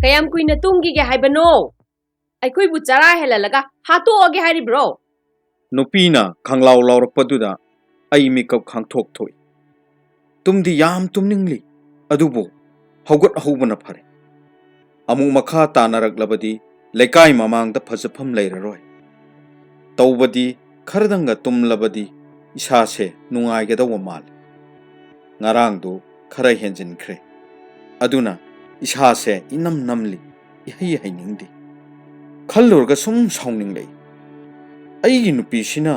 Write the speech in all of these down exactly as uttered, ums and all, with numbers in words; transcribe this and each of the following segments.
ꯀꯌꯥꯝ ꯀꯨꯏꯅ ꯇꯨꯝꯈꯤꯒꯦ ꯍꯥꯏꯕꯅꯣ? ꯑꯩꯈꯣꯏꯕꯨ ꯆꯔꯥ ꯍꯦꯜꯍꯜꯂꯒ ꯍꯥꯠꯇꯣꯛꯑꯒꯦ ꯍꯥꯏꯔꯤꯕ꯭ꯔꯣ? ꯅꯨꯄꯤꯅ ꯈꯪꯂꯥꯎ ꯂꯥꯎꯔꯛꯄꯗꯨꯗ ꯑꯩ ꯃꯤꯀꯞ ꯈꯥꯡꯊꯣꯛ ꯊꯣꯛꯏ꯫ ꯇꯨꯝꯗꯤ ꯌꯥꯝ ꯇꯨꯝꯅꯤꯡꯂꯤ, ꯑꯗꯨꯕꯨ ꯍꯧꯒꯠꯍꯧꯕꯅ ꯐꯔꯦ꯫ ꯑꯃꯨꯛ ꯃꯈꯥ ꯇꯥꯅꯔꯛꯂꯕꯗꯤ ꯂꯩꯀꯥꯏ ꯃꯃꯥꯡꯗ ꯐꯖꯐꯝ ꯂꯩꯔꯔꯣꯏ꯫ ꯇꯧꯕꯗꯤ ꯈꯔꯗꯪꯒ ꯇꯨꯝꯂꯕꯗꯤ ꯏꯁꯥꯁꯦ ꯅꯨꯡꯉꯥꯏꯒꯗꯧꯕ ꯃꯥꯜꯂꯤ꯫ ꯉꯔꯥꯡꯗꯨ ꯈꯔ ꯍꯦꯟꯖꯤꯟꯈ꯭ꯔꯦ꯫ ꯑꯗꯨꯅ ꯏꯁꯥꯁꯦ ꯏꯅꯝ ꯅꯝꯂꯤ, ꯏꯍꯩ ꯍꯩꯅꯤꯡꯗꯦ꯫ ꯈꯜꯂꯨꯔꯒ ꯁꯨꯝ ꯁꯥꯎꯅꯤꯡꯂꯛꯏ꯫ ꯑꯩꯒꯤ ꯅꯨꯄꯤꯁꯤꯅ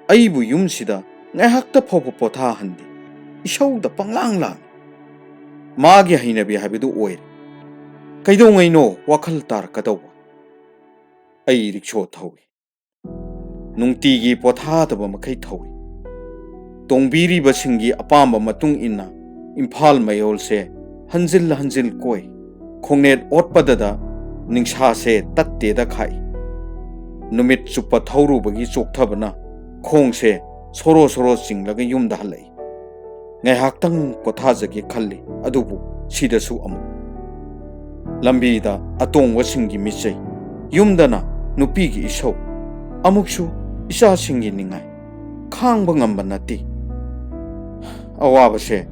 ꯑꯩꯕꯨ ꯌꯨꯝꯁꯤꯗ ꯉꯥꯏꯍꯥꯛꯇ ꯐꯥꯎꯕ ꯄꯣꯊꯥꯍꯟꯗꯦ꯫ ꯏꯁꯧꯗ ꯄꯪꯂꯥꯡ ꯂꯥꯡꯏ꯫ ꯃꯥꯒꯤ ꯍꯩꯅꯕꯤ ꯍꯥꯏꯕꯗꯨ ꯑꯣꯏꯔꯦ꯫ ꯀꯩꯗꯧꯉꯩꯅꯣ ꯋꯥꯈꯜ ꯇꯥꯔꯛꯀꯗꯧꯕ? ꯑꯩ ꯔꯤꯛꯁꯣ ꯊꯧꯏ꯫ ꯅꯨꯡꯇꯤꯒꯤ ꯄꯣꯊꯥꯗꯕ ꯃꯈꯩ ꯊꯧꯏ꯫ ꯇꯣꯡꯕꯤꯔꯤꯕꯁꯤꯡꯒꯤ ꯑꯄꯥꯝꯕ ꯃꯇꯨꯡ ꯏꯟꯅ ꯏꯝꯐꯥꯜ ꯃꯌꯣꯜꯁꯦ ꯍꯟꯖꯤꯜ ꯍꯟꯖꯤꯜ ꯀꯣꯏ꯫ ꯈꯣꯡꯅꯦꯠ ꯑꯣꯠꯄꯗꯗ ꯅꯤꯡꯁꯥꯁꯦ ꯇꯠꯇꯦꯗ ꯈꯥꯛꯏ꯫ ꯅꯨꯃꯤꯠ ꯆꯨꯞꯄ ꯊꯧꯔꯨꯕꯒꯤ ꯆꯣꯛꯊꯕꯅ ꯈꯣꯡꯁꯦ ꯁꯣꯔꯣ ꯁꯣꯔꯣ ꯆꯤꯡꯂꯒ ꯌꯨꯝꯗ ꯍꯜꯂꯛꯏ꯫ ꯉꯥꯏꯍꯥꯛꯇꯪ ꯄꯣꯊꯥꯖꯒꯦ ꯈꯜꯂꯤ, ꯑꯗꯨꯕꯨ ꯁꯤꯗꯁꯨ ꯑꯃꯨꯛ ꯂꯝꯕꯤꯗ ꯑꯇꯣꯡꯕꯁꯤꯡꯒꯤ ꯃꯤꯆꯩ, ꯌꯨꯝꯗꯅ ꯅꯨꯄꯤꯒꯤ ꯏꯁꯧ, ꯑꯃꯨꯛꯁꯨ ꯏꯆꯥꯁꯤꯡꯒꯤ ꯅꯤꯡꯉꯥꯏ꯫ ꯈꯥꯡꯕ ꯉꯝꯕ ꯅꯠꯇꯦ꯫ ꯑꯋꯥꯕꯁꯦ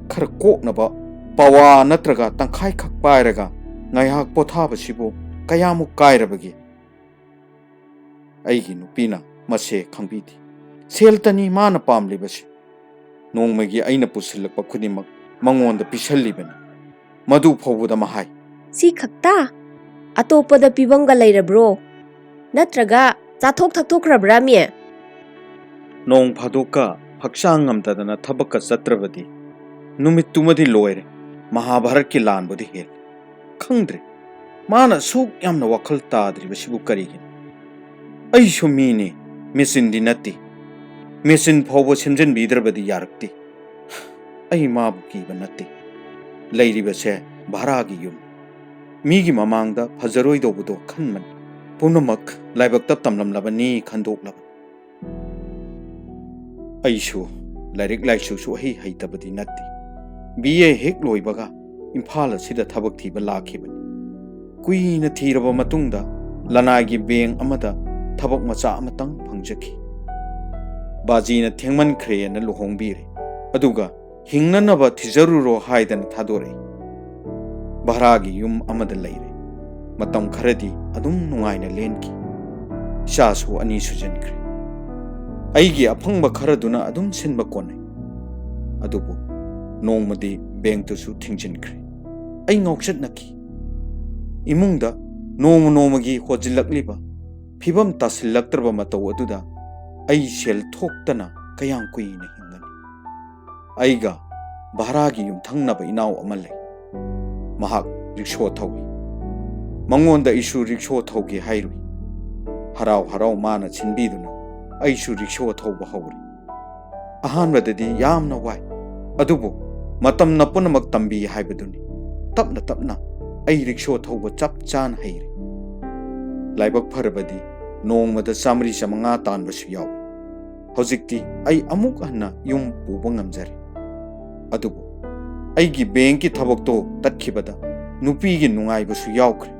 ꯈꯔ ꯀꯣꯛꯅꯕ ꯄꯋꯥ ꯅꯠꯇ꯭ꯔꯒ ꯇꯪꯈꯥꯏꯈꯛ ꯄꯥꯏꯔꯒ ꯉꯥꯏꯍꯥꯛ ꯄꯣꯊꯥꯕꯁꯤꯕꯨ ꯀꯌꯥꯃꯨꯛ ꯀꯥꯏꯔꯕꯒꯦ? ꯑꯩꯒꯤ ꯅꯨꯄꯤꯅ ꯃꯁꯦ ꯈꯪꯕꯤꯗꯦ꯫ ꯁꯦꯜꯇꯅꯤ ꯃꯥꯅ ꯄꯥꯝꯂꯤꯕꯁꯤ꯫ ꯅꯣꯡꯃꯒꯤ ꯑꯩꯅ ꯄꯨꯁꯤꯜꯂꯛꯄ ꯈꯨꯗꯤꯡꯃꯛ ꯃꯉꯣꯟꯗ ꯄꯤꯁꯜꯂꯤꯕꯅꯤ꯫ ꯃꯗꯨ ꯐꯥꯎꯕꯗ ꯃꯍꯥꯏ꯫ "ꯁꯤ ꯈꯛꯇ? ꯑꯇꯣꯞꯄꯗ ꯄꯤꯕꯝꯒ ꯂꯩꯔꯕ꯭ꯔꯣ? ꯅꯠꯇ꯭ꯔꯒ ꯆꯥꯊꯣꯛ ꯊꯛꯇꯣꯛꯈ꯭ꯔꯕ꯭ꯔꯥ, ꯃꯤ?" ꯅꯣꯡ ꯐꯥꯗꯣꯛꯀ ꯍꯛꯆꯥꯡ ꯉꯝꯗꯗꯅ ꯊꯕꯛꯀ ꯆꯠꯇ꯭ꯔꯕꯗꯤ ꯅꯨꯃꯤꯠꯇꯨꯃꯗꯤ ꯂꯣꯏꯔꯦ꯫ ꯃꯍꯥꯚꯥꯔꯠꯀꯤ ꯂꯥꯟꯕꯨꯗꯤ ꯍꯦꯜꯂꯦ꯫ ꯈꯪꯗ꯭ꯔꯦ, ꯃꯥꯅ ꯑꯁꯨꯛ ꯌꯥꯝꯅ ꯋꯥꯈꯜ ꯇꯥꯗ꯭ꯔꯤꯕꯁꯤꯕꯨ ꯀꯔꯤꯒꯤꯅꯣ? ꯑꯩꯁꯨ ꯃꯤꯅꯤ, ꯃꯦꯆꯤꯟꯗꯤ ꯅꯠꯇꯦ꯫ ꯃꯦꯆꯤꯟ ꯐꯥꯎꯕ ꯁꯦꯝꯖꯤꯟꯕꯤꯗ꯭ꯔꯕꯗꯤ ꯌꯥꯔꯛꯇꯦ꯫ ꯑꯩ ꯃꯥꯕꯨ ꯀꯤꯕ ꯅꯠꯇꯦ꯫ ꯂꯩꯔꯤꯕꯁꯦ ꯚꯔꯥꯒꯤ ꯌꯨꯝ꯫ ꯃꯤꯒꯤ ꯃꯃꯥꯡꯗ ꯐꯖꯔꯣꯏꯗꯧꯕꯗꯣ ꯈꯟꯕꯅꯤ꯫ ꯄꯨꯝꯅꯃꯛ ꯂꯥꯏꯕꯛꯇ ꯇꯝꯂꯝꯂꯕꯅꯤ ꯈꯟꯗꯣꯛꯂꯕꯅꯤ꯫ ꯑꯩꯁꯨ ꯂꯥꯏꯔꯤꯛ ꯂꯥꯏꯁꯨ ꯁꯨꯛꯍꯩ ꯍꯩꯇꯕꯗꯤ ꯅꯠꯇꯦ꯫ ꯕꯤ ꯑꯦ ꯍꯦꯛ ꯂꯣꯏꯕꯒ ꯏꯝꯐꯥꯜ ꯑꯁꯤꯗ ꯊꯕꯛ ꯊꯤꯕ ꯂꯥꯛꯈꯤꯕꯅꯤ꯫ ꯀꯨꯏꯅ ꯊꯤꯔꯕ ꯃꯇꯨꯡꯗ ꯂꯅꯥꯏꯒꯤ ꯕꯦꯡ ꯑꯃꯗ ꯊꯕꯛ ꯃꯆꯥ ꯑꯃꯇꯪ ꯐꯪꯖꯈꯤ꯫ ꯕꯥꯖꯤꯅ ꯊꯦꯡꯃꯟꯈ꯭ꯔꯦꯅ ꯂꯨꯍꯣꯡꯕꯤꯔꯦ, ꯑꯗꯨꯒ ꯍꯤꯡꯅꯅꯕ ꯊꯤꯖꯔꯨꯔꯣ ꯍꯥꯏꯗꯅ ꯊꯥꯗꯣꯔꯛꯏ꯫ ꯚꯔꯥꯒꯤ ꯌꯨꯝ ꯑꯃꯗ ꯂꯩꯔꯦ꯫ ꯃꯇꯝ ꯈꯔꯗꯤ ꯑꯗꯨꯝ ꯅꯨꯡꯉꯥꯏꯅ ꯂꯦꯟꯈꯤ꯫ ꯏꯆꯥꯁꯨ ꯑꯅꯤ ꯁꯨꯖꯟꯈ꯭ꯔꯦ꯫ ꯑꯩꯒꯤ ꯑꯐꯪꯕ ꯈꯔꯗꯨꯅ ꯑꯗꯨꯝ ꯁꯤꯟꯕ ꯀꯣꯟꯅꯩ꯫ ꯑꯗꯨꯕꯨ ꯅꯣꯡꯃꯗꯤ ꯕꯦꯡꯛꯇꯨꯁꯨ ꯊꯤꯡꯖꯤꯟꯈ꯭ꯔꯦ꯫ ꯑꯩ ꯉꯥꯎꯆꯠꯅꯈꯤ꯫ ꯏꯃꯨꯡꯗ ꯅꯣꯡꯃ ꯅꯣꯡꯃꯒꯤ ꯍꯣꯖꯤꯜꯂꯛꯂꯤꯕ ꯐꯤꯕꯝ ꯇꯥꯁꯤꯜꯂꯛꯇ꯭ꯔꯕ ꯃꯇꯧ ꯑꯗꯨꯗ ꯑꯩ ꯁꯦꯜ ꯊꯣꯛꯇꯅ ꯀꯌꯥꯝ ꯀꯨꯏꯅ ꯍꯤꯡꯒꯅꯤ? ꯑꯩꯒ ꯚꯔꯥꯒꯤ ꯌꯨꯝꯊꯪꯅꯕ ꯏꯅꯥꯎ ꯑꯃ ꯂꯩ꯫ ꯃꯍꯥꯛ ꯔꯤꯛꯁꯣ ꯊꯧꯏ꯫ ꯃꯉꯣꯟꯗ ꯑꯩꯁꯨ ꯔꯤꯛꯁꯣ ꯊꯧꯒꯦ ꯍꯥꯏꯔꯨꯏ꯫ ꯍꯔꯥꯎ ꯍꯔꯥꯎ ꯃꯥꯅ ꯁꯤꯟꯕꯤꯗꯨꯅ ꯑꯩꯁꯨ ꯔꯤꯛꯁꯣ ꯊꯧꯕ ꯍꯧꯔꯦ꯫ ꯑꯍꯥꯟꯕꯗꯗꯤ ꯌꯥꯝꯅ ꯋꯥꯏ, ꯑꯗꯨꯕꯨ ꯃꯇꯝꯅ ꯄꯨꯝꯅꯃꯛ ꯇꯝꯕꯤ ꯍꯥꯏꯕꯗꯨꯅꯤ꯫ ꯇꯞꯅ ꯇꯞꯅ ꯑꯩ ꯔꯤꯛꯁꯣ ꯊꯧꯕ ꯆꯞ ꯆꯥꯅ ꯍꯩꯔꯦ꯫ ꯂꯥꯏꯕꯛ ꯐꯔꯕꯗꯤ ꯅꯣꯡꯃꯗ ꯆꯥꯃꯔꯤ ꯆꯥꯃꯉꯥ ꯇꯥꯟꯕꯁꯨ ꯌꯥꯎꯏ꯫ ꯍꯧꯖꯤꯛꯇꯤ ꯑꯩ ꯑꯃꯨꯛ ꯍꯟꯅ ꯌꯨꯝ ꯄꯨꯕ ꯉꯝꯖꯔꯦ꯫ ꯑꯗꯨꯕꯨ ꯑꯩꯒꯤ ꯕꯦꯡꯛꯀꯤ ꯊꯕꯛꯇꯣ ꯇꯠꯈꯤꯕꯗ ꯅꯨꯄꯤꯒꯤ ꯅꯨꯡꯉꯥꯏꯕꯁꯨ ꯌꯥꯎꯈ꯭ꯔꯦ꯫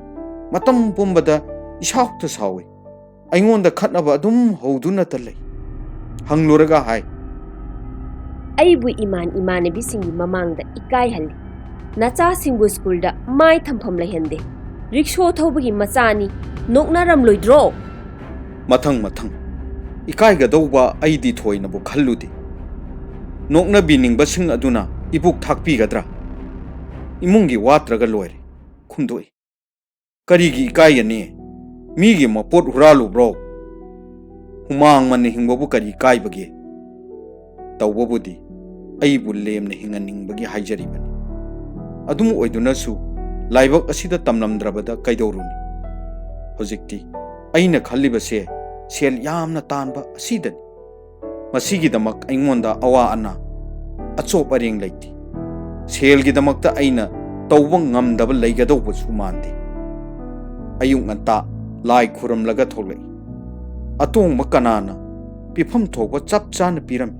ꯃꯇꯝ ꯄꯨꯝꯕꯗ ꯏꯁꯥꯎꯇ ꯁꯥꯎꯏ꯫ ꯑꯩꯉꯣꯟꯗ ꯈꯠꯅꯕ ꯑꯗꯨꯝ ꯍꯧꯗꯨꯅꯇ ꯂꯩ꯫ ꯍꯪꯂꯨꯔꯒ ꯍꯥꯏ, "ꯑꯩꯕꯨ ꯏꯃꯥꯟ ꯏꯃꯥꯟꯅꯕꯤꯁꯤꯡꯒꯤ ꯃꯃꯥꯡꯗ ꯏꯀꯥꯏꯍꯜꯂꯤ꯫ ꯅꯆꯥꯁꯤꯡꯕꯨ ꯁ꯭ꯀꯨꯜꯗ ꯃꯥꯏ ꯊꯝꯐꯝ ꯂꯩꯍꯟꯗꯦ꯫ ꯔꯤꯛꯁꯣ ꯊꯧꯕꯒꯤ ꯃꯆꯥꯅꯤ, ꯅꯣꯛꯅꯔꯝꯂꯣꯏꯗ꯭ꯔꯣ?" ꯃꯊꯪ ꯃꯊꯪ꯫ ꯏꯀꯥꯏꯒꯗꯧꯕ ꯑꯩꯗꯤ ꯊꯣꯏꯅꯕꯨ ꯈꯜꯂꯨꯗꯦ꯫ ꯅꯣꯛꯅꯕꯤꯅꯤꯡꯕꯁꯤꯡ ꯑꯗꯨꯅ ꯏꯕꯨꯛ ꯊꯥꯛꯄꯤꯒꯗ꯭ꯔꯥ? ꯏꯃꯨꯡꯒꯤ ꯋꯥꯠꯇ꯭ꯔꯒ ꯂꯣꯏꯔꯦ꯫ ꯈꯨꯝꯗꯣꯛꯏ꯫ ꯀꯔꯤꯒꯤ ꯏꯀꯥꯏꯒꯅꯤ? ꯃꯤꯒꯤ ꯃꯄꯣꯠ ꯍꯨꯔꯥꯜꯂꯨꯕ꯭ꯔꯣ? ꯍꯨꯃꯥꯡ ꯃꯟꯅ ꯍꯤꯡꯕꯕꯨ ꯀꯔꯤ ꯏꯀꯥꯏꯕꯒꯦ? ꯇꯧꯕꯕꯨꯗꯤ ꯑꯩꯕꯨ ꯂꯦꯝꯅ ꯍꯤꯡꯍꯟꯅꯤꯡꯕꯒꯤ ꯍꯥꯏꯖꯔꯤꯕꯅꯤ꯫ ꯑꯗꯨꯝ ꯑꯣꯏꯗꯨꯅꯁꯨ ꯂꯥꯏꯕꯛ ꯑꯁꯤꯗ ꯇꯝꯂꯝꯗ꯭ꯔꯕꯗ ꯀꯩꯗꯧꯔꯨꯅꯤ? ꯍꯧꯖꯤꯛꯇꯤ ꯑꯩꯅ ꯈꯜꯂꯤꯕꯁꯦ ꯁꯦꯜ ꯌꯥꯝꯅ ꯇꯥꯟꯕ ꯑꯁꯤꯗꯅꯤ꯫ ꯃꯁꯤꯒꯤꯗꯃꯛ ꯑꯩꯉꯣꯟꯗ ꯑꯋꯥ ꯑꯅꯥ, ꯑꯆꯣꯞ ꯑꯔꯦꯡ ꯂꯩꯇꯦ꯫ ꯁꯦꯜꯒꯤꯗꯃꯛꯇ ꯑꯩꯅ ꯇꯧꯕ ꯉꯝꯗꯕ ꯂꯩꯒꯗꯧꯕꯁꯨ ꯃꯥꯟꯗꯦ꯫ ꯑꯌꯨꯛ ꯉꯟꯇꯥ ꯂꯥꯏ ꯈꯨꯔꯨꯝꯂꯒ ꯊꯣꯛꯂꯛꯏ꯫ ꯑꯇꯣꯡꯕ ꯀꯅꯥꯅ ꯄꯤꯐꯝ ꯊꯣꯛꯄ ꯆꯞ ꯆꯥꯅ ꯄꯤꯔꯝꯃꯤ?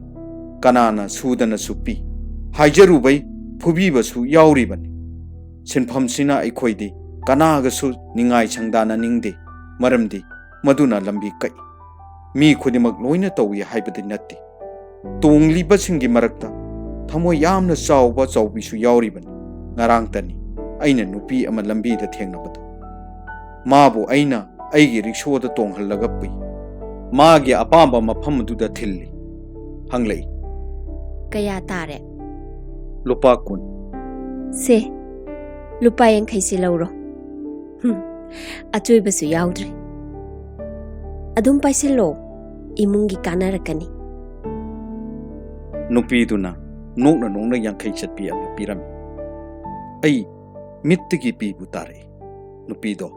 ꯀꯅꯥꯅ ꯁꯨꯗꯅꯁꯨ ꯄꯤ? ꯍꯥꯏꯖꯔꯨꯕꯩ ꯐꯨꯕꯤꯕꯁꯨ ꯌꯥꯎꯔꯤꯕꯅꯤ꯫ ꯁꯤꯟꯐꯝꯁꯤꯅ ꯑꯩꯈꯣꯏꯗꯤ ꯀꯅꯥꯒꯁꯨ ꯅꯤꯡꯉꯥꯏ ꯁꯪꯗꯥꯅꯅꯤꯡꯗꯦ, ꯃꯔꯝꯗꯤ ꯃꯗꯨꯅ ꯂꯝꯕꯤ ꯀꯛꯏ꯫ ꯃꯤ ꯈꯨꯗꯤꯡꯃꯛ ꯂꯣꯏꯅ ꯇꯧꯏ ꯍꯥꯏꯕꯗꯤ ꯅꯠꯇꯦ꯫ ꯇꯣꯡꯂꯤꯕꯁꯤꯡꯒꯤ ꯃꯔꯛꯇ ꯊꯃꯣꯏ ꯌꯥꯝꯅ ꯆꯥꯎꯕ ꯆꯥꯎꯕꯤꯁꯨ ꯌꯥꯎꯔꯤꯕꯅꯤ꯫ ꯉꯔꯥꯡꯇꯅꯤ ꯑꯩꯅ ꯅꯨꯄꯤ ꯑꯃ ꯂꯝꯕꯤꯗ ꯊꯦꯡꯅꯕꯗ꯫ ꯃꯥꯕꯨ ꯑꯩꯅ ꯑꯩꯒꯤ ꯔꯤꯛꯁꯣꯗ ꯇꯣꯡꯍꯜꯂꯒ ꯄꯨꯏ꯫ ꯃꯥꯒꯤ ꯑꯄꯥꯝꯕ ꯃꯐꯝ ꯑꯗꯨꯗ ꯊꯤꯜꯂꯤ꯫ ꯍꯪꯂꯛꯏ꯫ "ꯀꯌꯥ ꯇꯥꯔꯦ?" "ꯂꯨꯄꯥ ꯀꯨꯟ"꯫ "ꯁꯦ, ꯂꯨꯄꯥ ꯌꯥꯡꯈꯩꯁꯤ ꯂꯧꯔꯣ꯫ ꯍꯨꯝ, ꯑꯆꯣꯏꯕꯁꯨ ꯌꯥꯎꯗ꯭ꯔꯦ꯫ ꯑꯗꯨꯝ ꯄꯥꯏꯁꯤꯜꯂꯣ, ꯏꯃꯨꯡꯒꯤ ꯀꯥꯟꯅꯔꯛꯀꯅꯤ"꯫ ꯅꯨꯄꯤꯗꯨꯅ ꯅꯣꯛꯅ ꯅꯣꯛꯅ ꯌꯥꯡꯈꯩ ꯆꯠꯄꯤ ꯑꯃ ꯄꯤꯔꯝꯃꯤ꯫ ꯑꯩ ꯃꯤꯠꯇꯒꯤ ꯄꯤꯕꯨ ꯇꯥꯔꯛꯏ꯫ ꯅꯨꯄꯤꯗꯣ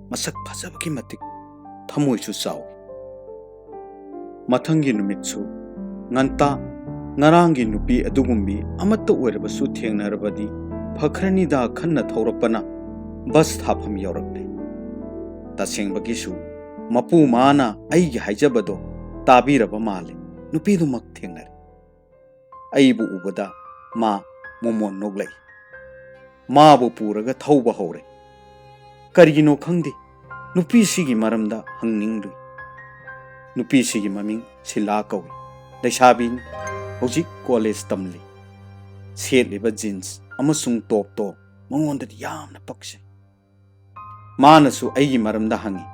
ꯃꯁꯛ ꯐꯖꯕꯒꯤ ꯃꯇꯤꯛ ꯊꯃꯣꯏꯁꯨ ꯆꯥꯎꯏ꯫ ꯃꯊꯪꯒꯤ ꯅꯨꯃꯤꯠꯁꯨ ꯉꯟꯇꯥ ꯉꯔꯥꯡꯒꯤ ꯅꯨꯄꯤ ꯑꯗꯨꯒꯨꯝꯕꯤ ꯑꯃꯠꯇ ꯑꯣꯏꯔꯕꯁꯨ ꯊꯦꯡꯅꯔꯕꯗꯤ ꯐꯈ꯭ꯔꯅꯤꯗ ꯈꯟꯅ ꯊꯧꯔꯛꯄꯅ ꯕꯁ ꯊꯥꯐꯝ ꯌꯧꯔꯛꯂꯦ꯫ ꯇꯁꯦꯡꯕꯒꯤꯁꯨ ꯃꯄꯨ ꯃꯥꯅ ꯑꯩꯒꯤ ꯍꯥꯏꯖꯕꯗꯣ ꯇꯥꯕꯤꯔꯕ ꯃꯥꯜꯂꯦ꯫ ꯅꯨꯄꯤꯗꯨꯃꯛ ꯊꯦꯡꯅꯔꯦ꯫ ꯑꯩꯕꯨ ꯎꯕꯗ ꯃꯥ ꯃꯣꯃꯣꯟ ꯅꯣꯛꯂꯛꯏ꯫ ꯃꯥꯕꯨ ꯄꯨꯔꯒ ꯊꯧꯕ ꯍꯧꯔꯦ꯫ ꯀꯔꯤꯒꯤꯅꯣ ꯈꯪꯗꯦ, ꯅꯨꯄꯤꯁꯤꯒꯤ ꯃꯔꯝꯗ ꯍꯪꯅꯤꯡꯂꯨꯏ꯫ ꯅꯨꯄꯤꯁꯤꯒꯤ ꯃꯃꯤꯡ ꯁꯤꯂꯥ ꯀꯧꯏ꯫ ꯂꯩꯁꯥꯕꯤꯅꯤ꯫ ꯍꯧꯖꯤꯛ ꯀꯣꯂꯦꯖ ꯇꯝꯂꯤ꯫ ꯁꯦꯠꯂꯤꯕ ꯖꯤꯟꯁ ꯑꯃꯁꯨꯡ ꯇꯣꯞꯇꯣ ꯃꯉꯣꯟꯗꯗꯤ ꯌꯥꯝꯅ ꯄꯛꯆꯩ꯫ ꯃꯥꯅꯁꯨ ꯑꯩꯒꯤ ꯃꯔꯝꯗ ꯍꯪꯉꯤ꯫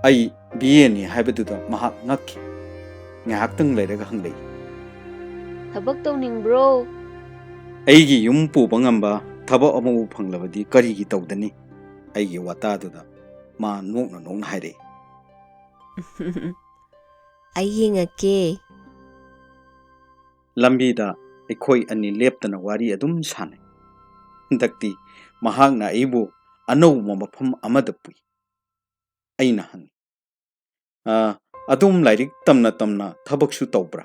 ꯑꯩ ꯕꯤ ꯑꯦꯅꯤ ꯍꯥꯏꯕꯗꯨꯗ ꯃꯍꯥꯛ ꯉꯛꯈꯤ꯫ ꯉꯥꯏꯍꯥꯛꯇꯪ ꯂꯩꯔꯒ ꯍꯪꯂꯛꯏ꯫ "ꯊꯕꯛ ꯇꯧꯅꯤꯡꯕ꯭ꯔꯣ?" ꯑꯩꯒꯤ ꯌꯨꯝ ꯄꯨꯕ ꯉꯝꯕ ꯊꯕꯛ ꯑꯃꯕꯨ ꯐꯪꯂꯕꯗꯤ ꯀꯔꯤꯒꯤ ꯇꯧꯗꯅꯤ? ꯑꯩꯒꯤ ꯋꯥꯇꯥꯗꯨꯗ ꯃꯥ ꯅꯣꯛꯅ ꯅꯣꯛꯅ ꯍꯥꯏꯔꯛꯏ꯫ "ꯑꯩ ꯌꯦꯡꯉꯛꯀꯦ"꯫ ꯂꯝꯕꯤꯗ ꯑꯩꯈꯣꯏ ꯑꯅꯤ ꯂꯦꯞꯇꯅ ꯋꯥꯔꯤ ꯑꯗꯨꯝ ꯁꯥꯟꯅꯩ꯫ ꯍꯟꯗꯛꯇꯤ ꯃꯍꯥꯛꯅ ꯑꯩꯕꯨ ꯑꯅꯧꯕ ꯃꯐꯝ ꯑꯃꯗ ꯄꯨꯏ꯫ ꯑꯩꯅ ꯍꯪꯉꯤ, "ꯑ, ꯑꯗꯨꯝ ꯂꯥꯏꯔꯤꯛ ꯇꯝꯅ ꯇꯝꯅ ꯊꯕꯛꯁꯨ ꯇꯧꯕ꯭ꯔꯥ?"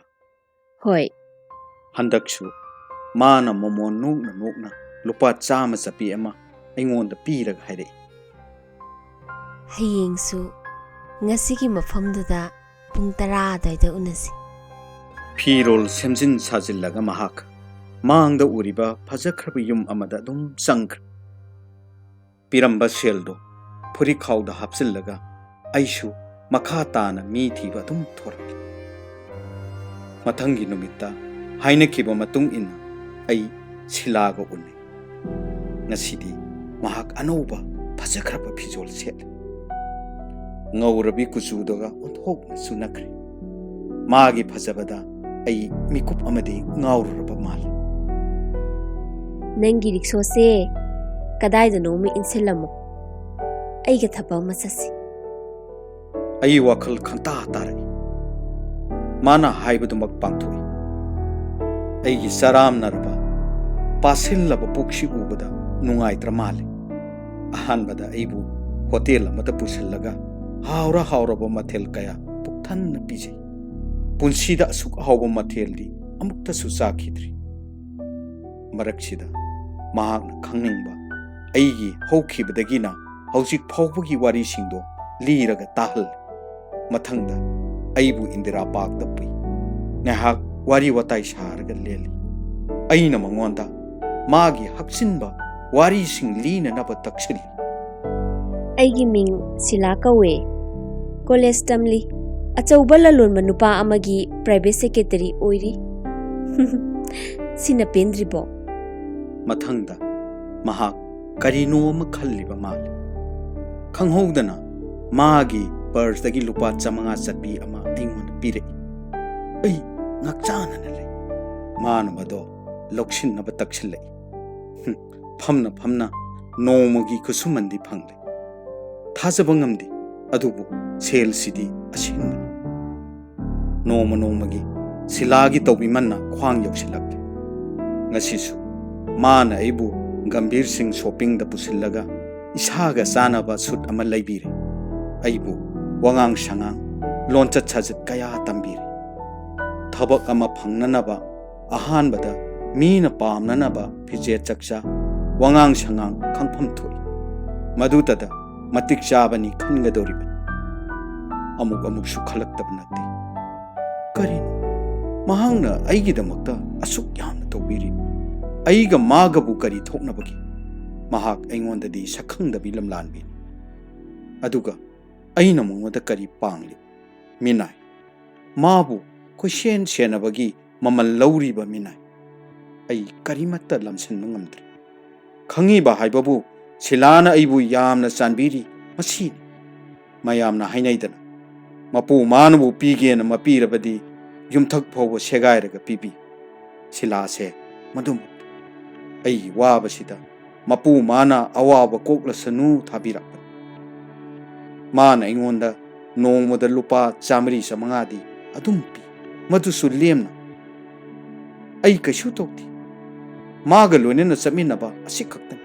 "ꯍꯣꯏ"꯫ ꯍꯟꯗꯛꯁꯨ ꯃꯥꯅ ꯃꯣꯃꯣꯟ ꯅꯣꯛꯅ ꯅꯣꯛꯅ ꯂꯨꯄꯥ ꯆꯥꯝꯃ ꯆꯠꯄꯤ ꯑꯃ ꯑꯩꯉꯣꯟꯗ ꯄꯤꯔꯒ ꯍꯥꯏꯔꯛꯏ꯫ "ꯍꯌꯦꯡꯁꯨ ꯉꯁꯤꯒꯤ ꯃꯐꯝꯗꯨꯗ ꯄꯨꯡ ꯇꯔꯥ ꯑꯗꯨꯋꯥꯏꯗ ꯎꯅꯁꯤ"꯫ ꯐꯤꯔꯣꯜ ꯁꯦꯝꯖꯤꯟ ꯁꯥꯖꯤꯜꯂꯒ ꯃꯍꯥꯛ ꯃꯥꯡꯗ ꯎꯔꯤꯕ ꯐꯖꯈ꯭ꯔꯕ ꯌꯨꯝ ꯑꯃꯗ ꯑꯗꯨꯝ ꯆꯪꯈ꯭ꯔꯦ꯫ ꯄꯤꯔꯝꯕ ꯁꯦꯜꯗꯣ ꯐꯨꯔꯤꯠꯈꯥꯎꯗ ꯍꯥꯞꯆꯤꯜꯂꯒ ꯑꯩꯁꯨ ꯃꯈꯥ ꯇꯥꯅ ꯃꯤ ꯊꯤꯕ ꯑꯗꯨꯝ ꯊꯣꯔꯛꯂꯤ꯫ ꯃꯊꯪꯒꯤ ꯅꯨꯃꯤꯠꯇ ꯍꯥꯏꯅꯈꯤꯕ ꯃꯇꯨꯡ ꯏꯟꯅ ꯑꯩ ꯁꯤꯂꯥꯒ ꯎꯅꯩ꯫ ꯉꯁꯤꯗꯤ ꯃꯍꯥꯛ ꯑꯅꯧꯕ ꯐꯖꯈ꯭ꯔꯕ ꯐꯤꯖꯣꯜ ꯁꯦꯠꯂꯤ꯫ ꯉꯧꯔꯕꯤ ꯀꯨꯆꯨꯗꯨꯒ ꯑꯣꯟꯊꯣꯛꯅ ꯆꯨꯅꯈ꯭ꯔꯦ꯫ ꯃꯥꯒꯤ ꯐꯖꯕꯗ ꯑꯩ ꯃꯤꯀꯨꯞ ꯑꯃꯗꯤ ꯉꯥꯎꯔꯨꯔꯕ ꯃꯥꯜꯂꯤ꯫ ꯅꯪꯒꯤ ꯔꯤꯛꯁꯣꯁꯦ ꯀꯗꯥꯏꯗꯅꯣ ꯑꯃ ꯏꯟꯁꯤꯜꯂꯝꯃꯣ꯫ ꯑꯩꯒ ꯊꯕꯛ ꯑꯃ ꯆꯠꯁꯤ꯫ ꯑꯩ ꯋꯥꯈꯜ ꯈꯪꯇꯥ ꯇꯥꯔꯛꯏ꯫ ꯃꯥꯅ ꯍꯥꯏꯕꯗꯨꯃꯛ ꯄꯥꯡꯊꯣꯛꯏ꯫ ꯑꯩꯒꯤ ꯆꯔꯥꯝꯅꯔꯕ, ꯄꯥꯁꯤꯜꯂꯕ ꯄꯨꯛꯁꯤ ꯎꯕꯗ ꯅꯨꯡꯉꯥꯏꯇ꯭ꯔ ꯃꯥꯜꯂꯦ꯫ ꯑꯍꯥꯟꯕꯗ ꯑꯩꯕꯨ ꯍꯣꯇꯦꯜ ꯑꯃꯗ ꯄꯨꯁꯤꯜꯂꯒ ꯍꯥꯎꯔ ꯍꯥꯎꯔꯕ ꯃꯊꯦꯜ ꯀꯌꯥ ꯄꯨꯛꯊꯟꯅ ꯄꯤꯖꯩ꯫ ꯄꯨꯟꯁꯤꯗ ꯑꯁꯨꯛ ꯍꯥꯎꯕ ꯃꯊꯦꯜꯗꯤ ꯑꯃꯨꯛꯇꯁꯨ ꯆꯥꯈꯤꯗ꯭ꯔꯤ꯫ ꯃꯔꯛꯁꯤꯗ ꯃꯍꯥꯛꯅ ꯈꯪꯅꯤꯡꯕ ꯑꯩꯒꯤ ꯍꯧꯈꯤꯕꯗꯒꯤꯅ ꯍꯧꯖꯤꯛ ꯐꯥꯎꯕꯒꯤ ꯋꯥꯔꯤꯁꯤꯡꯗꯣ ꯂꯤꯔꯒ ꯇꯥꯍꯜꯂꯤ꯫ ꯃꯊꯪꯗ ꯑꯩꯕꯨ ꯏꯟꯗꯤꯔꯥ ꯄꯥꯔꯛꯇ ꯄꯨꯏ꯫ ꯉꯥꯏꯍꯥꯛ ꯋꯥꯔꯤ ꯋꯥꯇꯥꯏ ꯁꯥꯔꯒ ꯂꯦꯜꯂꯤ꯫ ꯑꯩꯅ ꯃꯉꯣꯟꯗ ꯃꯥꯒꯤ ꯍꯛꯆꯤꯟꯕ ꯋꯥꯔꯤꯁꯤꯡ ꯂꯤꯅꯅꯕ ꯇꯛꯁꯤꯜꯂꯤ꯫ ꯑꯩꯒꯤ ꯃꯤꯡ ꯁꯤꯂꯥ ꯀꯧꯋꯦ꯫ ꯀꯣꯂꯦꯖ ꯇꯝꯂꯤ꯫ ꯑꯆꯧꯕ ꯂꯂꯣꯟꯕ ꯅꯨꯄꯥ ꯑꯃꯒꯤ ꯄ꯭ꯔꯥꯏꯚꯦꯠ ꯁꯦꯀ꯭ꯔꯦꯇꯔꯤ ꯑꯣꯏꯔꯤ꯫ ꯁꯤꯅ ꯄꯦꯟꯗ꯭ꯔꯤꯕꯣ? ꯃꯊꯪꯗ ꯃꯍꯥꯛ ꯀꯔꯤꯅꯣ ꯑꯃ ꯈꯜꯂꯤꯕ ꯃꯥꯜꯂꯤ꯫ ꯈꯪꯍꯧꯗꯅ ꯃꯥꯒꯤ ꯄꯔꯁꯇꯒꯤ ꯂꯨꯄꯥ ꯆꯥꯃꯉꯥ ꯆꯠꯄꯤ ꯑꯃ ꯑꯩꯉꯣꯟꯗ ꯄꯤꯔꯛꯏ꯫ ꯑꯩ ꯉꯥꯛꯆꯥꯅꯅ ꯂꯩ꯫ ꯃꯥꯅ ꯃꯗꯣ ꯂꯧꯁꯤꯟꯅꯕ ꯇꯛꯁꯤꯜꯂꯛꯏ꯫ ꯍꯨꯝ, ꯐꯝꯅ ꯐꯝꯅ ꯅꯣꯡꯃꯒꯤ ꯈꯨꯠꯁꯨꯃꯟꯗꯤ ꯐꯪꯂꯦ꯫ ꯊꯥꯖꯕ ꯉꯝꯗꯦ, ꯑꯗꯨꯕꯨ ꯁꯦꯜꯁꯤꯗꯤ ꯑꯁꯦꯡꯕꯅꯤ꯫ ꯅꯣꯡꯃ ꯅꯣꯡꯃꯒꯤ ꯁꯤꯂꯥꯒꯤ ꯇꯧꯕꯤꯃꯟꯅ ꯈ꯭ꯋꯥꯡ ꯌꯧꯁꯤꯜꯂꯛꯂꯦ꯫ ꯉꯁꯤꯁꯨ ꯃꯥꯅ ꯑꯩꯕꯨ ꯒꯝꯚꯤꯔ ꯁꯤꯡ ꯁꯣꯄꯤꯡꯗ ꯄꯨꯁꯤꯜꯂꯒ ꯏꯁꯥꯒ ꯆꯥꯅꯕ ꯁꯨꯠ ꯑꯃ ꯂꯩꯕꯤꯔꯦ꯫ ꯑꯩꯕꯨ ꯋꯥꯉꯥꯡ ꯁꯉꯥꯡ, ꯂꯣꯟꯆꯠ ꯁꯥꯖꯠ ꯀꯌꯥ ꯇꯝꯕꯤꯔꯦ꯫ ꯊꯕꯛ ꯑꯃ ꯐꯪꯅꯅꯕ ꯑꯍꯥꯟꯕꯗ ꯃꯤꯅ ꯄꯥꯝꯅꯅꯕ ꯐꯤꯖꯦꯠ ꯆꯛꯆꯥ, ꯋꯥꯉꯥꯡ ꯁꯉꯥꯡ ꯈꯪꯐꯝ ꯊꯣꯛꯏ꯫ ꯃꯗꯨꯇꯗ ꯃꯇꯤꯛ ꯆꯥꯕꯅꯤ ꯈꯟꯒꯗꯧꯔꯤꯕꯅꯤ꯫ ꯑꯃꯨꯛ ꯑꯃꯨꯛꯁꯨ ꯈꯜꯂꯛꯇꯕ ꯅꯠꯇꯦ꯫ ꯀꯔꯤꯅꯣ? ꯃꯍꯥꯛꯅ ꯑꯩꯒꯤꯗꯃꯛꯇ ꯑꯁꯨꯛ ꯌꯥꯝꯅ ꯇꯧꯕꯤꯔꯤ꯫ ꯑꯩꯒ ꯃꯥꯒꯕꯨ ꯀꯔꯤ ꯊꯣꯛꯅꯕꯒꯦ? ꯃꯍꯥꯛ ꯑꯩꯉꯣꯟꯗꯗꯤ ꯁꯛꯈꯪꯗꯕꯤ ꯂꯝꯂꯥꯟꯕꯤꯅꯤ꯫ ꯑꯗꯨꯒ ꯑꯩꯅ ꯃꯉꯣꯟꯗ ꯀꯔꯤ ꯄꯥꯡꯂꯤꯕ? ꯃꯤꯅꯥꯏ꯫ ꯃꯥꯕꯨ ꯀꯣꯏꯁꯦꯟ ꯁꯦꯟꯅꯕꯒꯤ ꯃꯃꯜ ꯂꯧꯔꯤꯕ ꯃꯤꯅꯥꯏ꯫ ꯑꯩ ꯀꯔꯤꯃꯠꯇ ꯂꯝꯁꯤꯟꯕ ꯉꯝꯗ꯭ꯔꯦ꯫ ꯈꯪꯉꯤꯕ ꯍꯥꯏꯕꯕꯨ ꯁꯤꯂꯥꯅ ꯑꯩꯕꯨ ꯌꯥꯝꯅ ꯆꯥꯟꯕꯤꯔꯤ, ꯃꯁꯤꯅꯤ꯫ ꯃꯌꯥꯝꯅ ꯍꯥꯏꯅꯩꯗꯅ, ꯃꯄꯨ ꯃꯥꯅꯕꯨ ꯄꯤꯒꯦꯅ ꯃꯄꯤꯔꯕꯗꯤ ꯌꯨꯝꯊꯛ ꯐꯥꯎꯕ ꯁꯦꯒꯥꯏꯔꯒ ꯄꯤꯕꯤ꯫ ꯁꯤꯂꯥꯁꯦ ꯃꯗꯨꯃꯛ꯫ ꯑꯩꯒꯤ ꯋꯥꯕꯁꯤꯗ ꯃꯄꯨ ꯃꯥꯅ ꯑꯋꯥꯕ ꯀꯣꯛꯂꯁꯅꯨ ꯊꯥꯕꯤꯔꯛꯄꯅꯤ꯫ ꯃꯥꯅ ꯑꯩꯉꯣꯟꯗ ꯅꯣꯡꯃꯗ ꯂꯨꯄꯥ ꯆꯥꯃꯔꯤ ꯆꯥꯃꯉꯥꯗꯤ ꯑꯗꯨꯝ ꯄꯤ, ꯃꯗꯨꯁꯨ ꯂꯦꯝꯅ꯫ ꯑꯩ ꯀꯩꯁꯨ ꯇꯧꯗꯦ꯫ ꯃꯥꯒ ꯂꯣꯏꯅꯅ ꯆꯠꯃꯤꯟꯅꯕ ꯑꯁꯤꯈꯛꯇꯅꯤ꯫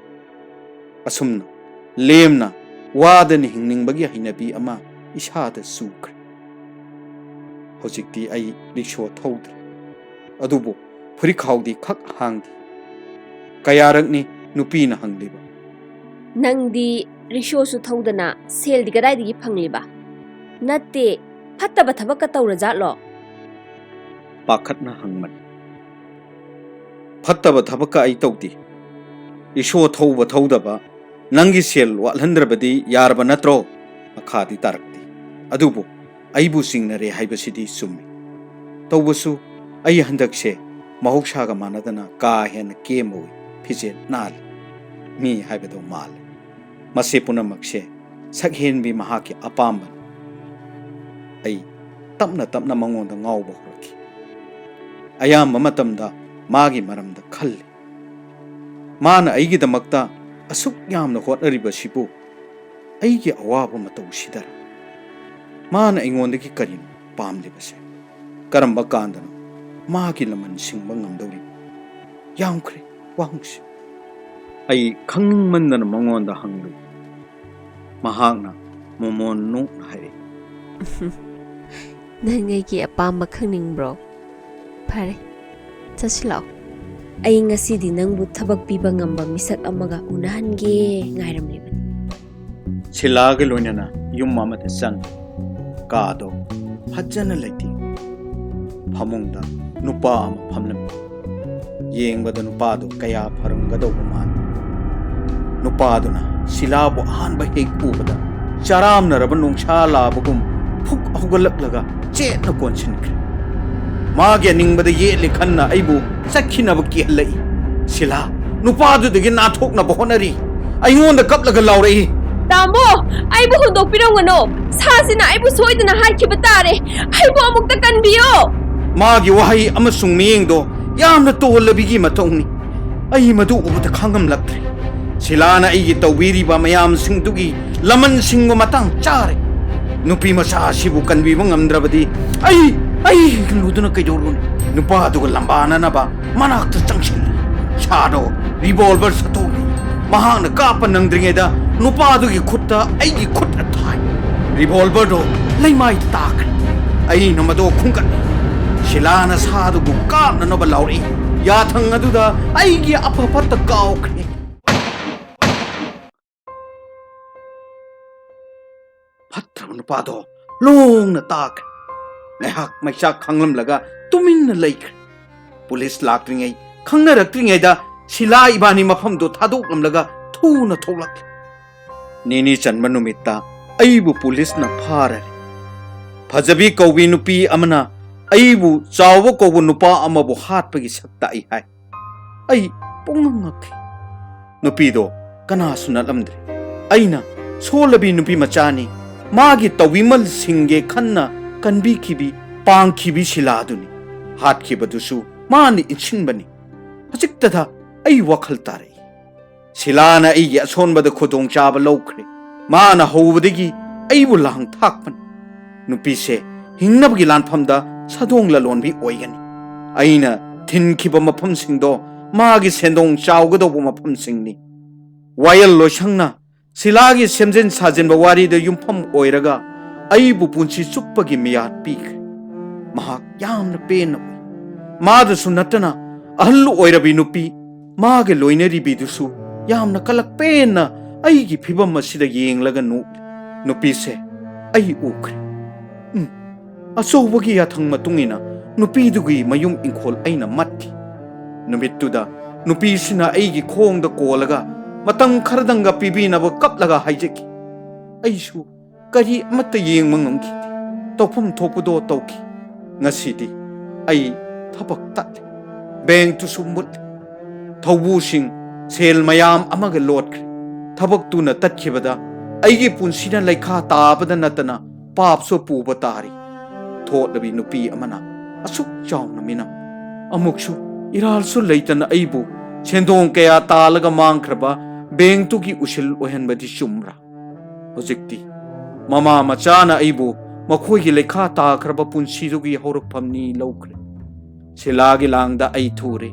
ꯑꯁꯨꯝꯅ ꯂꯦꯝꯅ ꯋꯥꯗꯅ ꯍꯤꯡꯅꯤꯡꯕꯒꯤ ꯍꯩꯅꯕꯤ ꯑꯃ ꯏꯁꯥꯗ ꯆꯨꯈ꯭ꯔꯦ꯫ ꯍꯧꯖꯤꯛꯇꯤ ꯑꯩ ꯔꯤꯛꯁꯣ ꯊꯧꯗ꯭ꯔꯦ꯫ ꯑꯗꯨꯕꯨ ꯐꯨꯔꯤꯠꯈꯥꯎꯗꯤ ꯈꯛ ꯍꯥꯡꯗꯦ꯫ ꯀꯌꯥꯔꯛꯅꯤ ꯅꯨꯄꯤꯅ ꯍꯪꯂꯤꯕ? "ꯅꯪꯗꯤ ꯔꯤꯛꯁꯣꯁꯨ ꯊꯧꯗꯅ ꯁꯦꯜꯗꯤ ꯀꯗꯥꯏꯗꯒꯤ ꯐꯪꯂꯤꯕ? ꯅꯠꯇꯦ, ꯐꯠꯇꯕ ꯊꯕꯛꯀ ꯇꯧꯔꯖꯥꯠꯂꯣ?" ꯄꯥꯈꯠꯅ ꯍꯪꯕꯅꯤ꯫ "ꯐꯠꯇꯕ ꯊꯕꯛꯀ ꯑꯩ ꯇꯧꯗꯦ꯫ ꯔꯤꯛꯁꯣ ꯊꯧꯕ ꯊꯧꯗꯕ ꯅꯪꯒꯤ ꯁꯦꯜ ꯋꯥꯠꯍꯟꯗ꯭ꯔꯕꯗꯤ ꯌꯥꯔꯕ ꯅꯠꯇ꯭ꯔꯣ?" ꯃꯈꯥꯗꯤ ꯇꯥꯔꯛꯇꯦ꯫ ꯑꯗꯨꯕꯨ ꯑꯩꯕꯨ ꯆꯤꯡꯅꯔꯦ ꯍꯥꯏꯕꯁꯤꯗꯤ ꯆꯨꯝꯃꯤ꯫ ꯇꯧꯕꯁꯨ ꯑꯩ ꯍꯟꯗꯛꯁꯦ ꯃꯍꯧꯁꯥꯒ ꯃꯥꯟꯅꯗꯅ ꯀꯥ ꯍꯦꯟꯅ ꯀꯦꯝꯕ ꯎꯏ, ꯐꯤꯖꯦꯠ ꯅꯥꯜꯂꯤ꯫ ꯃꯤ ꯍꯥꯏꯕꯗꯣ ꯃꯥꯜꯂꯤ꯫ ꯃꯁꯤ ꯄꯨꯝꯅꯃꯛꯁꯦ ꯁꯛꯍꯦꯟꯕꯤ ꯃꯍꯥꯛꯀꯤ ꯑꯄꯥꯝꯕꯅꯤ꯫ ꯑꯩ ꯇꯞꯅ ꯇꯞꯅ ꯃꯉꯣꯟꯗ ꯉꯥꯎꯕ ꯍꯧꯔꯛꯈꯤ꯫ ꯑꯌꯥꯝꯕ ꯃꯇꯝꯗ ꯃꯥꯒꯤ ꯃꯔꯝꯗ ꯈꯜꯂꯤ꯫ ꯃꯥꯅ ꯑꯩꯒꯤꯗꯃꯛꯇ ꯑꯁꯨꯛ ꯌꯥꯝꯅ ꯍꯣꯠꯅꯔꯤꯕꯁꯤꯕꯨ ꯑꯩꯒꯤ ꯑꯋꯥꯕ ꯃꯇꯧꯁꯤꯗꯔ? ꯃꯥꯅ ꯑꯩꯉꯣꯟꯗꯒꯤ ꯀꯔꯤꯅꯣ ꯄꯥꯝꯂꯤꯕꯁꯦ? ꯀꯔꯝꯕ ꯀꯥꯟꯗꯅꯣ ꯃꯥꯒꯤ ꯂꯃꯟ ꯁꯤꯡꯕ ꯉꯝꯗꯧꯔꯤꯕ? ꯌꯥꯝꯈ꯭ꯔꯦ ꯋꯥꯍꯪꯁꯤ꯫ ꯑꯩ ꯈꯪꯅꯤꯡꯃꯟꯗꯅ ꯃꯉꯣꯟꯗ ꯍꯪꯂꯨꯏ꯫ ꯃꯍꯥꯛꯅ ꯃꯣꯃꯣꯟ ꯅꯣꯛꯅ ꯍꯥꯏꯔꯛꯏ꯫ "ꯅꯪ ꯑꯩꯒꯤ ꯑꯄꯥꯝꯕ ꯈꯪꯅꯤꯡꯕ꯭ꯔꯣ? ꯐꯔꯦ, ꯆꯠꯁꯤ ꯂꯥꯛꯑꯣ꯫ ꯑꯩ ꯉꯁꯤꯗꯤ ꯅꯪꯕꯨ ꯊꯕꯛ ꯄꯤꯕ ꯉꯝꯕ ꯃꯤꯁꯛ ꯑꯃꯒ ꯎꯅꯍꯟꯒꯦ ꯉꯥꯏꯔꯝꯂꯤꯕꯅꯤ꯫" ꯁꯤꯂꯥꯒ ꯂꯣꯏꯅꯅ ꯌꯨꯝ ꯑꯃꯗ ꯆꯪꯉꯤ꯫ ꯀꯥꯗꯣ ꯐꯖꯅ ꯂꯩꯇꯦꯡꯉꯤ꯫ ꯐꯃꯨꯡꯗ ꯅꯨꯄꯥ ꯑꯃ ꯐꯝꯂꯝꯃꯤ꯫ ꯌꯦꯡꯕꯗ ꯅꯨꯄꯥꯗꯣ ꯀꯌꯥ ꯐꯔꯝꯒꯗꯧꯕ ꯃꯥꯟꯗꯦ꯫ ꯅꯨꯄꯥꯗꯨꯅ ꯁꯤꯂꯥꯕꯨ ꯑꯍꯥꯟꯕ ꯍꯦꯛ ꯎꯕꯗ ꯆꯔꯥꯝꯅꯔꯕ ꯅꯣꯡꯁꯥ ꯂꯥꯕꯒꯨꯝ ꯐꯨꯛ ꯍꯧꯒꯠꯂꯛꯂꯒ ꯆꯦꯠꯅ ꯀꯣꯟꯁꯤꯟꯈ꯭ꯔꯦ꯫ ꯃꯥꯒꯤ ꯑꯅꯤꯡꯕꯗ ꯌꯦꯠꯂꯦ ꯈꯟꯅ ꯑꯩꯕꯨ ꯆꯠꯈꯤꯅꯕ ꯀꯤꯍꯜꯂꯛꯏ꯫ ꯁꯤꯂꯥ ꯅꯨꯄꯥꯗꯨꯗꯒꯤ ꯅꯥꯟꯊꯣꯛꯅꯕ ꯍꯣꯠꯅꯔꯤ꯫ ꯑꯩꯉꯣꯟꯗ ꯀꯞꯂꯒ ꯂꯥꯎꯔꯛꯏ꯫ "ꯇꯥꯃꯣ, ꯑꯩꯕꯨ ꯍꯨꯟꯗꯣꯛꯄꯤꯔꯝꯒꯅꯨ꯫ ꯁꯥꯁꯤꯅ ꯑꯩꯕꯨ ꯁꯣꯏꯗꯅ ꯍꯥꯠꯈꯤꯕ ꯇꯥꯔꯦ꯫ ꯑꯩꯕꯨ ꯑꯃꯨꯛꯇ ꯀꯟꯕꯤꯌꯨ!" ꯃꯥꯒꯤ ꯋꯥꯍꯩ ꯑꯃꯁꯨꯡ ꯃꯤꯠꯌꯦꯡꯗꯣ ꯌꯥꯝꯅ ꯇꯣꯜꯂꯕꯤꯒꯤ ꯃꯇꯧꯅꯤ꯫ ꯑꯩ ꯃꯗꯨ ꯎꯕꯗ ꯈꯥꯡꯉꯝꯂꯛꯇ꯭ꯔꯦ꯫ ꯁꯤꯂꯥꯅ ꯑꯩꯒꯤ ꯇꯧꯕꯤꯔꯤꯕ ꯃꯌꯥꯝꯁꯤꯡꯗꯨꯒꯤ ꯂꯃꯟꯁꯤꯡꯕꯨ ꯃꯇꯥꯡ ꯆꯥꯔꯦ꯫ ꯅꯨꯄꯤ ꯃꯆꯥ ꯑꯁꯤꯕꯨ ꯀꯟꯕꯤꯕ ꯉꯝꯗ꯭ꯔꯕꯗꯤ ꯑꯩ, ꯑꯩ ꯂꯨꯗꯨꯅ ꯀꯩꯗꯧꯔꯨꯅꯤ? ꯅꯨꯄꯥꯗꯨꯒ ꯂꯝꯕꯥꯅꯅꯕ ꯃꯅꯥꯛꯇ ꯆꯪꯁꯤꯜꯂꯤ꯫ ꯁꯥꯗꯣ ꯔꯤꯚꯣꯜꯚꯔ ꯁꯠꯇꯣꯛꯂꯤ꯫ ꯃꯍꯥꯛꯅ ꯀꯥꯞꯄ ꯅꯪꯗ꯭ꯔꯤꯉꯩꯗ ꯅꯨꯄꯥꯗꯨꯒꯤ ꯈꯨꯠꯇ ꯑꯩꯒꯤ ꯈꯨꯠ ꯊꯥꯏ꯫ ꯔꯤꯚꯣꯜꯚꯔꯗꯣ ꯂꯩꯃꯥꯏꯗ ꯇꯥꯈ꯭ꯔꯦ꯫ ꯑꯩꯅ ꯃꯗꯨ ꯈꯨꯟꯒꯠꯂꯤ꯫ ꯁꯤꯂꯥꯅ ꯁꯥꯗꯨꯕꯨ ꯀꯥꯞꯅꯅꯕ ꯂꯥꯎꯔꯛꯏ꯫ ꯌꯥꯊꯪ ꯑꯗꯨꯗ ꯑꯩꯒꯤ ꯑꯐ ꯐꯠꯇ ꯀꯥꯎꯈ꯭ꯔꯦ꯫ ꯐꯠꯇ꯭ꯔꯕ ꯅꯨꯄꯥꯗꯣ ꯂꯣꯡꯅ ꯇꯥꯈ꯭ꯔꯦ꯫ ꯉꯥꯏꯍꯥꯛ ꯃꯩꯆꯥꯛ ꯈꯥꯡꯂꯝꯂꯒ ꯇꯨꯃꯤꯟꯅ ꯂꯩꯈ꯭ꯔꯦ꯫ ꯄꯨꯂꯤꯁ ꯂꯥꯛꯇ꯭ꯔꯤꯉꯩ, ꯈꯪꯅꯔꯛꯇ꯭ꯔꯤꯉꯩꯗ ꯁꯤꯂꯥ ꯏꯕꯥꯅꯤ ꯃꯐꯝꯗꯨ ꯊꯥꯗꯣꯛꯂꯝꯂꯒ ꯊꯨꯅ ꯊꯣꯛꯂꯛꯈꯤ꯫ ꯅꯤꯅꯤ ꯆꯟꯕ ꯅꯨꯃꯤꯠꯇ ꯑꯩꯕꯨ ꯄꯨꯂꯤꯁꯅ ꯐꯥꯔꯔꯦ꯫ ꯐꯖꯕꯤ ꯀꯧꯕꯤ ꯅꯨꯄꯤ ꯑꯃꯅ ꯑꯩꯕꯨ ꯆꯥꯎꯕ ꯀꯧꯕ ꯅꯨꯄꯥ ꯑꯃꯕꯨ ꯍꯥꯠꯄꯒꯤ ꯁꯛ ꯇꯥꯛꯏ ꯍꯥꯏ꯫ ꯑꯩ ꯄꯨꯡꯉꯛ ꯉꯛꯈꯤ꯫ ꯅꯨꯄꯤꯗꯣ ꯀꯅꯥꯁꯨ ꯅꯠꯂꯝꯗ꯭ꯔꯦ꯫ ꯑꯩꯅ ꯁꯣꯜꯂꯕꯤ ꯅꯨꯄꯤ ꯃꯆꯥꯅꯤ꯫ ꯃꯥꯒꯤ ꯇꯧꯕꯤꯃꯜ ꯁꯤꯡꯒꯦ ꯈꯟꯅ ꯀꯟꯕꯤꯈꯤꯕꯤ, ꯄꯥꯡꯈꯤꯕꯤ ꯁꯤꯂꯥꯗꯨꯅꯤ꯫ ꯍꯥꯠꯈꯤꯕꯗꯨꯁꯨ ꯃꯥꯅ ꯏꯟꯁꯤꯟꯕꯅꯤ꯫ ꯍꯧꯖꯤꯛꯇꯗ ꯑꯩ ꯋꯥꯈꯜ ꯇꯥꯔꯛꯏ꯫ ꯁꯤꯂꯥꯅ ꯑꯩꯒꯤ ꯑꯁꯣꯟꯕꯗ ꯈꯨꯗꯣꯡꯆꯥꯕ ꯂꯧꯈ꯭ꯔꯦ꯫ ꯃꯥꯅ ꯍꯧꯕꯗꯒꯤ ꯑꯩꯕꯨ ꯂꯥꯡ ꯊꯥꯛꯄꯅꯤ꯫ ꯅꯨꯄꯤꯁꯦ ꯍꯤꯡꯅꯕꯒꯤ ꯂꯥꯟꯐꯝꯗ ꯁꯥꯗꯣꯡ ꯂꯂꯣꯟꯕꯤ ꯑꯣꯏꯒꯅꯤ꯫ ꯑꯩꯅ ꯊꯤꯟꯈꯤꯕ ꯃꯐꯝꯁꯤꯡꯗꯣ ꯃꯥꯒꯤ ꯁꯦꯟꯗꯣꯡ ꯆꯥꯎꯒꯗꯧꯕ ꯃꯐꯝꯁꯤꯡꯅꯤ꯫ ꯋꯥꯌꯦꯜ ꯂꯣꯏꯁꯪꯅ ꯁꯤꯂꯥꯒꯤ ꯁꯦꯝꯖꯤꯟ ꯁꯥꯖꯤꯟꯕ ꯋꯥꯔꯤꯗ ꯌꯨꯝꯐꯝ ꯑꯣꯏꯔꯒ ꯑꯩꯕꯨ ꯄꯨꯟꯁꯤ ꯆꯨꯞꯄꯒꯤ ꯃꯤꯌꯥꯠ ꯄꯤꯈ꯭ꯔꯦ꯫ ꯃꯍꯥꯛ ꯌꯥꯝꯅ ꯄꯦꯟꯅ ꯎꯏ꯫ ꯃꯥꯗꯁꯨ ꯅꯠꯇꯅ ꯑꯍꯜ ꯑꯣꯏꯔꯕꯤ ꯅꯨꯄꯤ, ꯃꯥꯒ ꯂꯣꯏꯅꯔꯤꯕꯤꯗꯨꯁꯨ ꯌꯥꯝꯅ ꯀꯂꯛ ꯄꯦꯟꯅ ꯑꯩꯒꯤ ꯐꯤꯕꯝ ꯑꯁꯤꯗ ꯌꯦꯡꯂꯒ ꯅꯣꯛꯂꯤ꯫ ꯅꯨꯄꯤꯁꯦ ꯑꯩ ꯎꯈ꯭ꯔꯦ꯫ ꯎꯝ, ꯑꯆꯧꯕꯒꯤ ꯌꯥꯊꯪ ꯃꯇꯨꯡ ꯏꯟꯅ ꯅꯨꯄꯤꯗꯨꯒꯤ ꯃꯌꯨꯝ ꯏꯪꯈꯣꯜ ꯑꯩꯅ ꯃꯠꯈꯤ꯫ ꯅꯨꯃꯤꯠꯇꯨꯗ ꯅꯨꯄꯤꯁꯤꯅ ꯑꯩꯒꯤ ꯈꯣꯡꯗ ꯀꯣꯜꯂꯒ ꯃꯇꯝ ꯈꯔꯗꯪꯒ ꯄꯤꯕꯤꯅꯕ ꯀꯞꯂꯒ ꯍꯥꯏꯖꯈꯤ꯫ ꯑꯩꯁꯨ ꯀꯔꯤ ꯑꯃꯠꯇ ꯌꯦꯡꯕ ꯉꯝꯈꯤꯗꯦ꯫ ꯇꯧꯐꯝ ꯊꯣꯛꯄꯗꯣ ꯇꯧꯈꯤ꯫ ꯉꯁꯤꯗꯤ ꯑꯩ ꯊꯕꯛ ꯇꯠꯂꯦ꯫ ꯕꯦꯡꯛꯇꯨꯁꯨ ꯃꯨꯠꯂꯦ꯫ ꯊꯧꯕꯨꯁꯤꯡ ꯁꯦꯜ ꯃꯌꯥꯝ ꯑꯃꯒ ꯂꯣꯠꯈ꯭ꯔꯦ꯫ ꯊꯕꯛꯇꯨꯅ ꯇꯠꯈꯤꯕꯗ ꯑꯩꯒꯤ ꯄꯨꯟꯁꯤꯅ ꯂꯩꯈꯥ ꯇꯥꯕꯗ ꯅꯠꯇꯅ ꯄꯥꯞꯁꯨ ꯄꯨꯕ ꯇꯥꯔꯤ꯫ ꯊꯣꯠꯂꯕꯤ ꯅꯨꯄꯤ ꯑꯃꯅ ꯑꯁꯨꯛ ꯆꯥꯎꯅ ꯃꯤꯅꯝ, ꯑꯃꯨꯛꯁꯨ ꯏꯔꯥꯜꯁꯨ ꯂꯩꯇꯅ ꯑꯩꯕꯨ ꯁꯦꯟꯗꯣꯡ ꯀꯌꯥ ꯇꯥꯜꯂꯒ ꯃꯥꯡꯈ꯭ꯔꯕ ꯕꯦꯡꯛꯇꯨꯒꯤ ꯎꯁꯤꯜ ꯑꯣꯏꯍꯟꯕꯗꯤ ꯆꯨꯝꯕ꯭ꯔꯥ? ꯍꯧꯖꯤꯛꯇꯤ ꯃꯃꯥ ꯃꯆꯥꯅ ꯑꯩꯕꯨ ꯃꯈꯣꯏꯒꯤ ꯂꯩꯈꯥ ꯇꯥꯈ꯭ꯔꯕ ꯄꯨꯟꯁꯤꯗꯨꯒꯤ ꯍꯧꯔꯛꯐꯝꯅꯤ ꯂꯧꯈ꯭ꯔꯦ꯫ ꯁꯤꯂꯥꯒꯤ ꯂꯥꯡꯗ ꯑꯩ ꯊꯨꯔꯦ꯫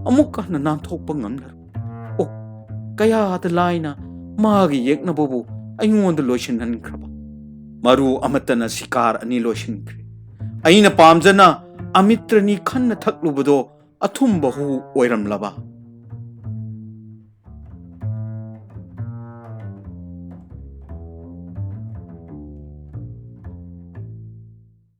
ꯑꯃꯨꯛ ꯍꯟꯅ ꯅꯥꯟꯊꯣꯛꯄ ꯉꯝꯂꯔꯣꯏ꯫ ꯑꯣ, ꯀꯌꯥꯗ ꯂꯥꯏꯅ ꯃꯥꯒꯤ ꯌꯦꯛꯅꯕꯕꯨ ꯑꯩꯉꯣꯟꯗ ꯂꯣꯏꯁꯤꯟꯍꯟꯈ꯭ꯔꯕ꯫ ꯃꯔꯨ ꯑꯃꯠꯇꯅ ꯁꯤꯀꯥꯔ ꯑꯅꯤ ꯂꯣꯏꯁꯤꯟꯈ꯭ꯔꯦ꯫ ꯑꯩꯅ ꯄꯥꯝꯖꯅ ꯑꯃꯤꯇ꯭ꯔꯅꯤ ꯈꯟꯅ ꯊꯛꯂꯨꯕꯗꯣ ꯑꯊꯨꯝꯕ ꯍꯨ ꯑꯣꯏꯔꯝꯂꯕ꯫